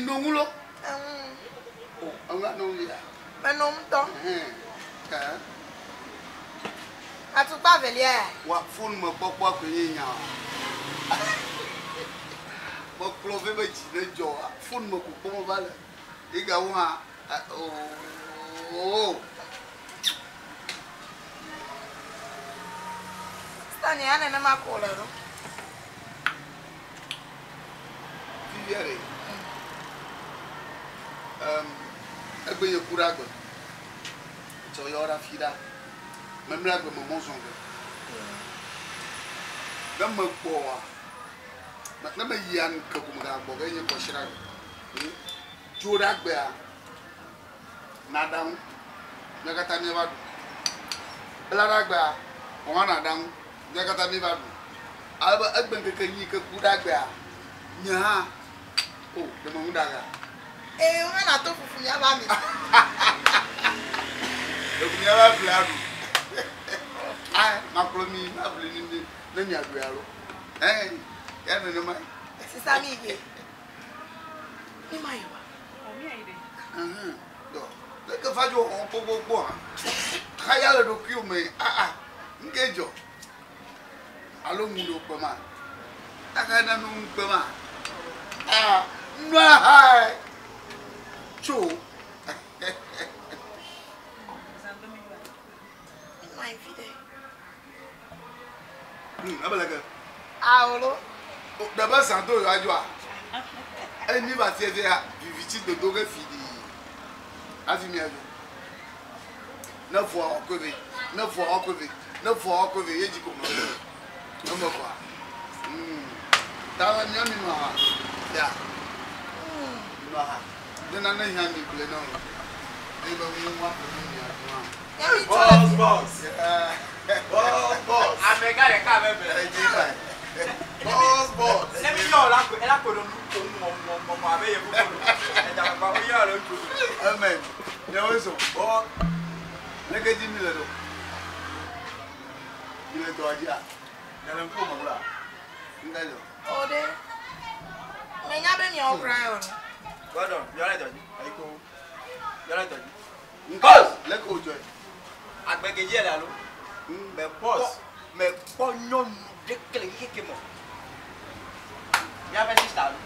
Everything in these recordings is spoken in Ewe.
No ŋu lo. Eŋu. O, eŋu no ŋu ya. Meno ŋutɔ. Ɛhɛn. Ke. Atukpa velia ya. Wa fon me kpɔkpɔa koe nye nya o. Mekplɔ vɛ be dzi ne dzɔ fon me ko kpɔm meva le. Egawo hã oo. Sista nye ya nenema ko wòle ɖo. Fifia ɖe. Em egbe nye ku ɖe agbe. Tsɔ yɔ ɖa fi ɖa. Memle agbe me mɔ zɔ ge. Ne megbɔa, ne meyia ŋke ko megagbɔ ge nye kɔsiɖa gbe. Tso ɖe agbea, naɖa ŋu. Mía katã míava ɖu. Bla ɖe agbea, wò hã nàɖa ŋu. Mía katã míva ɖu. Ale be egbe ŋkeke nyi ke ku ɖe agbea, nye hã, o, ɖe meŋu ɖa gea? Ee, wò hã nàto fufu míaƒe ami. Ɖeko míava ʋli aɖu. Ae, makplɔ mi maʋli ne mi ne miaɖui alo. Ɛɛ, ya nenemae. Sisa mi yi ge. Mi ma yi wa. O mi ayi ɖe. Mhm. Dɔ. Leke va dzo xɔ gbogbogbò hã. Xaya le ɖokuiwò me. Aa, ŋke dzɔ. Alo ŋu ɖo kpe ma. Aka na nu ŋu kpe ma. Aa, nua hae. Tso. Mi ma yi fi ɖe. Ebe leke. Awolo. Ɖe be zã do yewoa dzoa? Eye mi va fia fia viviti dodo ge fiɖii hafi miadzo. Ne vɔa woakɔe vɛ, ne vɔa woakɔe vɛ, ne vɔa woakɔe vɛ, ye dzi ko me. Eme kɔa. Mm. Ta le mía mi nɔ aha. Ya. Nɔ aha. Ne nane hiã mi gblɔe na wo. Eye be ŋu woaƒo ne miadzo hã. Boss, boss. Yeah. Boss, boss. Amegã ɖeka ame eve. Edzi va. Boss, boss. Ne mi yɔ la ko ela ko ɖo nu ko ŋu ŋɔ ŋɔ ŋɔ abe yevu ko ɖo. Edza gbagba wo yɔ le ŋutsu ɖo. Amen. Miawoe zɔ. Boss. Leke dzi mi le ɖo? Mi le dɔa dzia? Nye le ŋkuwò me wla. Ŋka dzɔ? O ɖe. Menya be miawo kura yɔ nu. Gordon, yɔ le dɔ dzi. Ayi ko. Yɔ le dɔ dzi. Ŋka leke wòdzɔe? Agbe ke dzi ele alo? Me Boss. me kpɔ nyɔnu ɖeke le xexe ke me. Míaƒe sista alo?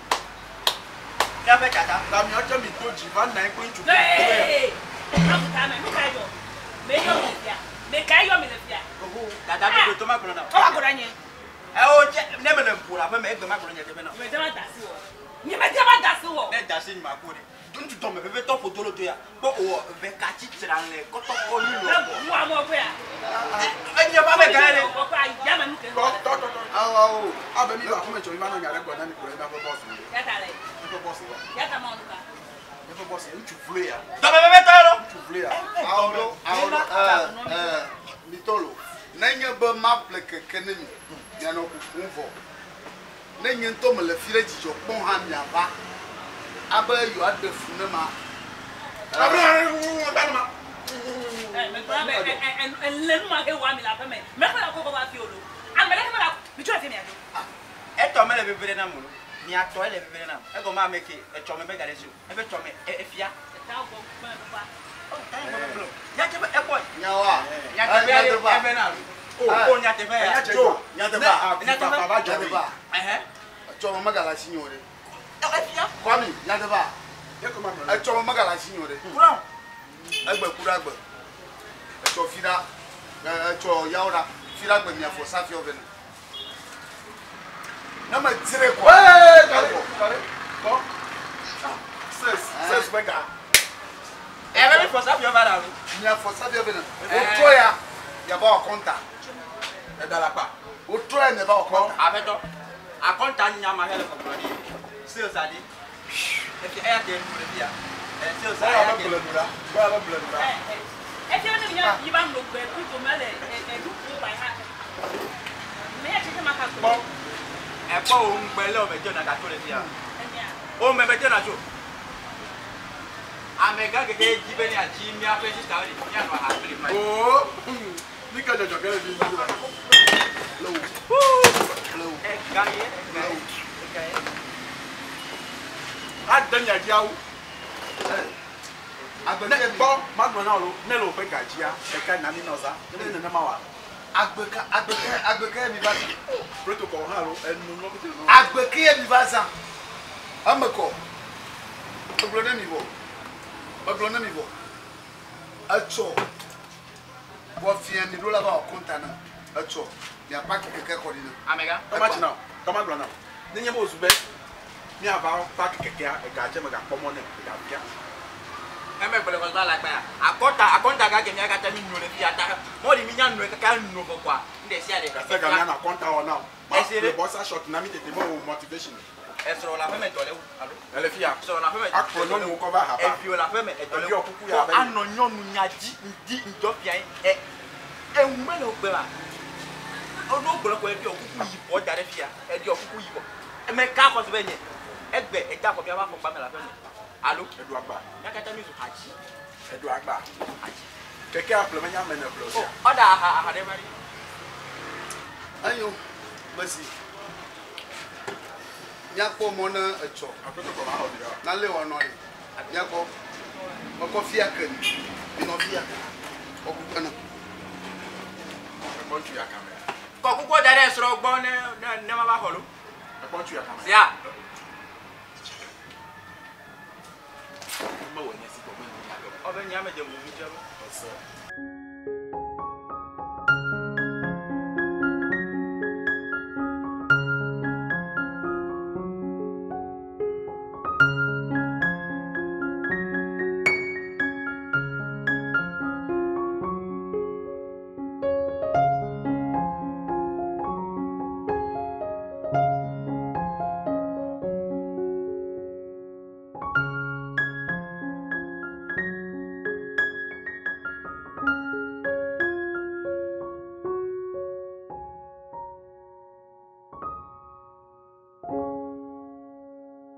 Míaƒe tsatsa. Ta miawo tse mi do dzi va nɔ anyi kple ŋutsu. Hey! Nu ka dzɔ? Me yɔ mi le fia. Me ka yɔ mi le fia? Oho, dada mi do to ma gblɔ na. Ɔwa gɔɖa nye. Ewo tse ne me le ƒo le aƒe me egbe ma gblɔ nye teƒe na. Nye me dze va da asi wɔ. Nye me dze va da asi wɔ. Ne da asi nye ma ku ɖe. Ŋutsu dɔme veve tɔ ƒo do lo to ya. Kpɔ owɔ ve katsi tsra le kɔtɔ kɔ nu lɔ. Mu amewo ƒe ya. Enye ƒe ame gã ɖe. Kɔkɔ ayi yame nu ke. Tɔ tɔ tɔ tɔ. Awo awo. Abe mi va aƒeme tsɔ mi va nɔ nya ɖe gblɔ na mi ko ɖe míaƒe boss ŋu. Yata le. Míaƒe boss wa. Yata ma nu ka. Míaƒe boss ŋutsu vloe ya. Dɔme veve tɔ yɔ. Ŋutsu vloe ya. Awo ɖo awo ɖo ɛɛ ɛɛ mitɔlo. Nenye be maƒle keke ne mi, mianɔ kukum vɔ. Ne nye ŋutɔ mele fi ɖe dzidzɔ kpɔm hã miava. Abe yewoaɖe fu ne ma. Ɛ me gblɔ be ɛ ɛ ɛ le nu ma he wɔ ami le aƒe me. Me xɔ la kɔkɔ va fi o lo. Ame ɖeke me la mi tsɔ le fi mia do. Etɔ mele veve ɖe nam o. Miatɔ ele veve ɖe nam. Egɔme ame ke etsɔ me mega ɖe si o. Eƒe tsɔ me efia. Eta gbɔ gbɔ gbɔ. Nyateƒe ekpɔ. Nyawoa. Nyateƒe Nyateƒea. ebe na alo. O o nyateƒe ya. Tso. Nyateƒea. Ne avifafa va dzɔ ɖe. Nyateƒea. Ɛhɛ. Etsɔ me megale asinye o ɖe. Efia. Kwami, nyateƒea. Ye ko ma gblɔ na. Etsɔ me megale asinye o ɖe. Kura. Egbe ku ɖe agbe. Etsɔ fi ɖa. Etsɔ yawo ɖa. Fi ɖa gbe miafɔ safiɔ vɛ ne. Ne me dzre kɔ. Ee, tɔ ɖe, tɔ ɖe. Kpɔ. Sales, sales ƒe ga. Ebe mi fɔ safiɔ va ɖa alo. Miafɔ safiɔ vɛ ne. Wotrɔ ya, yava wɔ kɔnta. Eda la kpa. Wotrɔ ya miava wɔ kɔnta. Aƒetɔ. Akɔnta nyama hele gbɔgblɔ ɖi. Sales adi. Efia eya ke nu le fia. Ɛ sales Bɔla eya be ke. ble nu ɖa. Bɔla be ble nu ɖa. Ɛ ɛ efia ne mi nya yi ba ŋlɔ gbe kuto me le ɛ ɛ nu ko ba ha. Me ya tsetse ma ka Kpɔ. ko. Ekpɔ wo ŋugbe le wo me dze na gato le fia. Enya. Wo me me dze na tso. Amegã keke dzi be miatsi míaƒe sistawo ɖi míanɔ aha kpli ma. Oo. Mi ke dzɔdzɔ ke le vi vi la. Blewu. Blewu. Ega ye, ega ye, ega ye. Ade nya dziawo. Agbe Ne ke mi. kpɔ magblɔ na wo lo, ne le woƒe ga dzia, ɖeka na mi nɔ za. Ne menye nenema oa, Agbe ka agbe ke agbe ke mi va zã. protocol hã lo, enu nɔ pete nɔ. Agbe ke mi va zã. Eme kɔ. Megblɔ ne mi vɔ. Megblɔ ne mi vɔ. Etsɔ. Vɔ fia mi ɖo la va wɔ kɔnta na. Etsɔ. Mia paki keke xɔ ɖi na. Amegã. Tɔma tsi na wo, tɔma gblɔ na wo. Nenye be wòzu be míava paki kekea, ega dze megakpɔ mɔ nɛ, ega fia. Eme gblɔ kɔ va la gbaya. Akɔnta akɔnta ga ke mia katã mi no le fia ta. Mɔdi mi nya no kaka no vɔ kɔa. Ŋɖe sia ɖe. Gase ga míanɔ akɔnta wɔ na wo. Ma Esi ƒle ɖe. boxer short na mi tete me wò motivation. Esrɔ̃ le aƒeme dɔ le wu alo. Ele fia. Srɔ̃ le aƒeme. Akplɔ nyɔnuwo kɔ va haba. Eviwo le aƒeme edɔ le Eviwo wu. kuku ya Kɔ be- anɔ nyɔnu nya dzi ŋdi ŋdɔ fia ye. Ɛ eŋu mele wo gbe ma. Ɔno gblɔ kɔ eɖɔ kuku yibɔ da ɖe fia. Eɖɔ kuku yibɔ. Eme ka xɔ se be nye. Egbe eda xɔ miava xɔ gbame le aƒeme. Alo. Eɖo agba. Mia katã mi zu hadzi. Eɖo agba. Kekea ƒle menye ame ene ƒle o O sia. ɔda aha aha ɖe va ɖi. Enyo. Mesi. Míakpɔ mɔ ne etsɔ. Protocol ma xɔ vi ɖe. Nale wòanɔ ɖe. Míakpɔ. Mekɔ fia ke mi. Minɔ fia. Kɔ kuku na. Ekpɔ ŋutsu ya kame. Kɔ kuku da ɖe srɔ̃ gbɔ ne ne ne ma va xɔ lo. Ekpɔ ŋutsu ya kame. Sia. Mewɔ nye si gbɔ me nu nya ɖe o. Ɔbe nye ame dze mumu dze lo. Ese.